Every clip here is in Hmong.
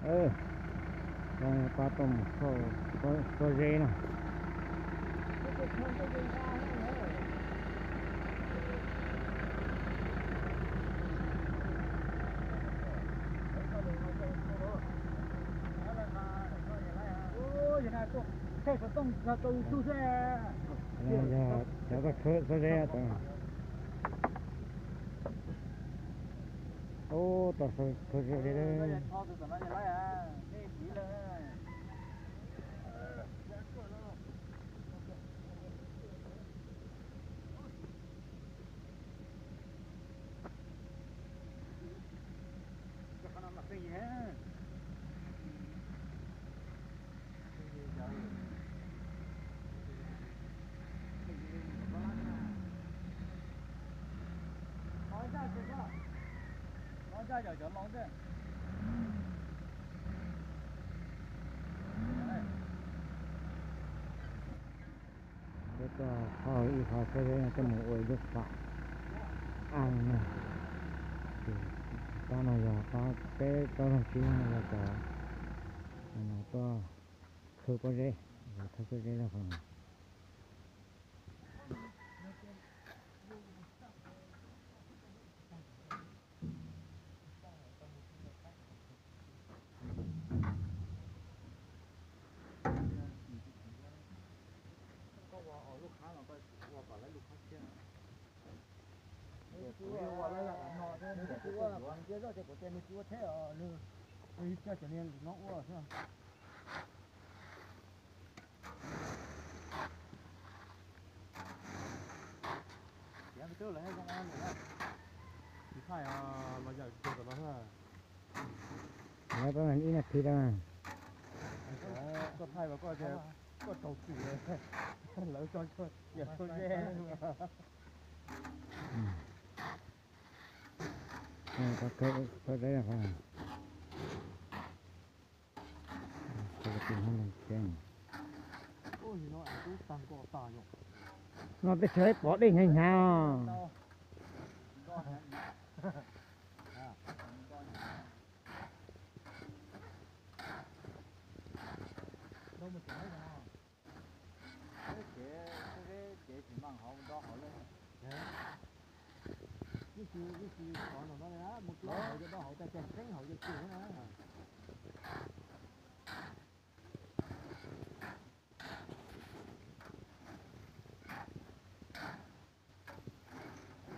Pab tuaj mus khawb pob zeb no. Yog cov tuaj khawb pob zeb. Ub, tau khawb zeb. Peb tuaj khawb ib qho pob zeb coj mus ua ib lub fam aj na. Ces pab no yog pab peb plaub leeg tsib leeg no yog cov no tuaj khawb pob zeb, khawb pob zeb rau qhov no. Koj ua lub khab no koj ua kom lawv lub khab tshiab. Nws tsis ua, nws tsis ua, nws cia zoj ces kuv tias nws tsis ua thiab os, nws, nws coj cov niag no ua xwb. Tsis thaij los yawm tsis tau tom no. Lawv pab ib nas this da. Koj thaij mas koj, koj raug txim, lawv tso yam tso ze. Koj, koj, koj, no tej tsawg pov dej hnyav hnyav. Ces tsis mam hauv do hauv le. Ib tsis, ib tsis xov no no mus do hauv, do hauv tas ces teeb hauv ces tsis na.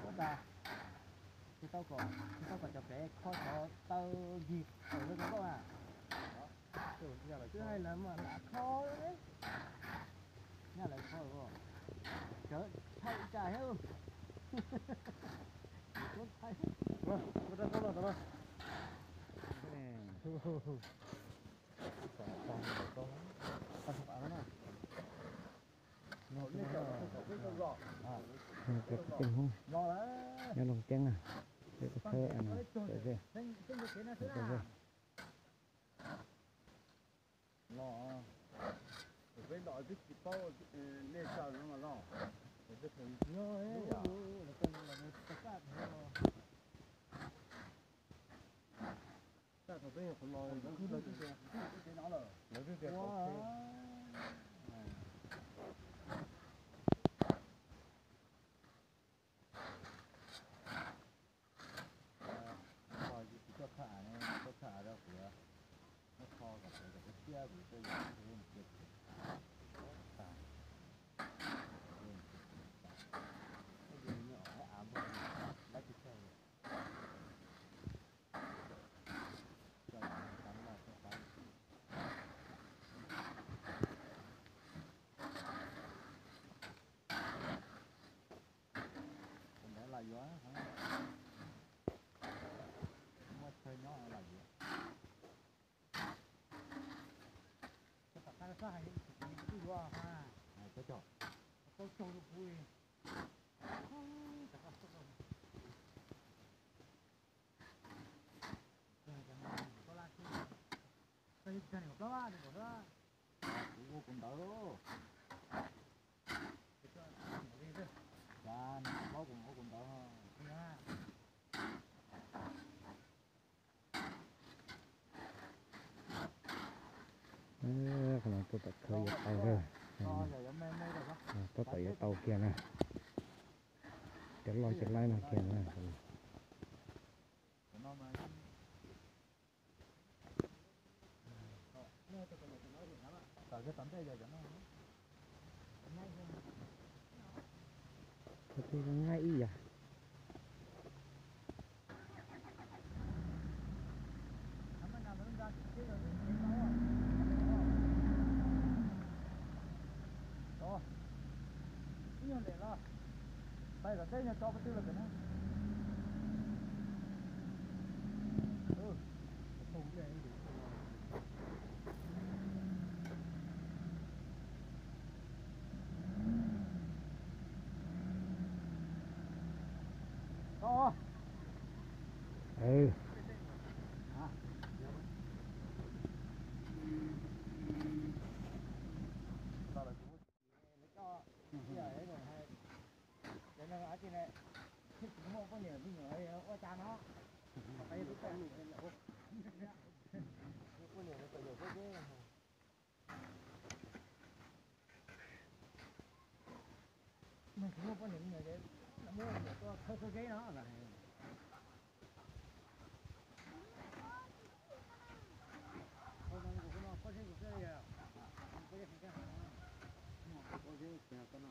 Ua tas, tsis tau kom, tsis tau kom cov pem kho cov taw ncig tawm rau cov nkauj na. Twb hais lawv mas lam kho, nyaj lawv kho, cov thaij ib tsa thiab. Thaij. Nyob Looj Ceeb na, peb tuaj khawb pob zeb. Los, peb los twb tsis paub nej tsa zoo los. Thaum peb nyuam qhuav los lawv twb tias, lawv twb tias kaum peb. Koj tsis coj khab av ne, coj khab av rau kuv, muab kho kom sawv kom peb siab kuv coj yam cia kuv tas. Lab tsis tshaj. Tus ntawd lam yuav, muaj chaw nyob lam yuav. Koj tom qab sab hais twj yuav, koj caug rau kuv. Kuv ua kuv ntawd. Cas nws tsis paub kuv ua kuv ntawd. Khaws yuav tau, tab tom yuav tau kiag na. Cov loj cov laib no kiag na. Tus zoo nqaij ib yam. Ib nyuag lem los, pais tom teb nyuag tso pab twg los pem na. Muaj poj niam me nyuam ces muab niam tuaj khawb khaub zeb no.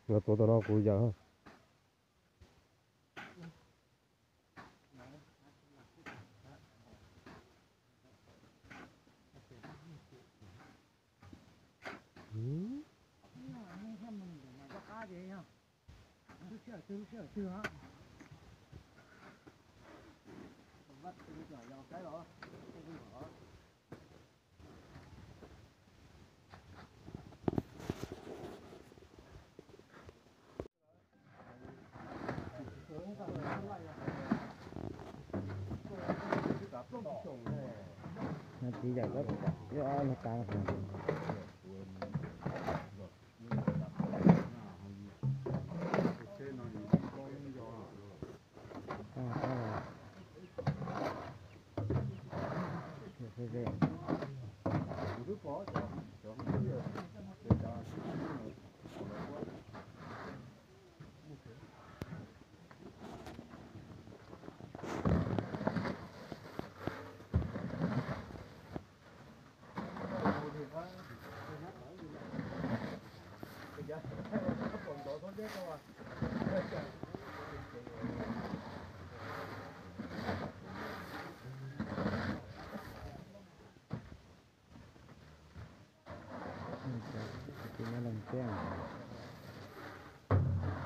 Los tuav tau no kuv yawm. Txiv yawm, ib ob lub tav.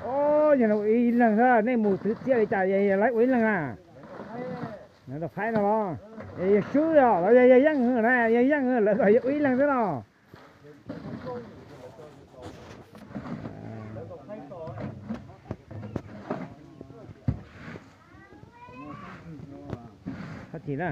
Ob, yog ua ib leeg xwb, nej mus twv txiaj li cas yog lawv ua ib leeg na? Thaib no los yog swb os, los yog yog yeej na, yog yeej lawv kom yog ua ib leeg xwb no. Thab chim na.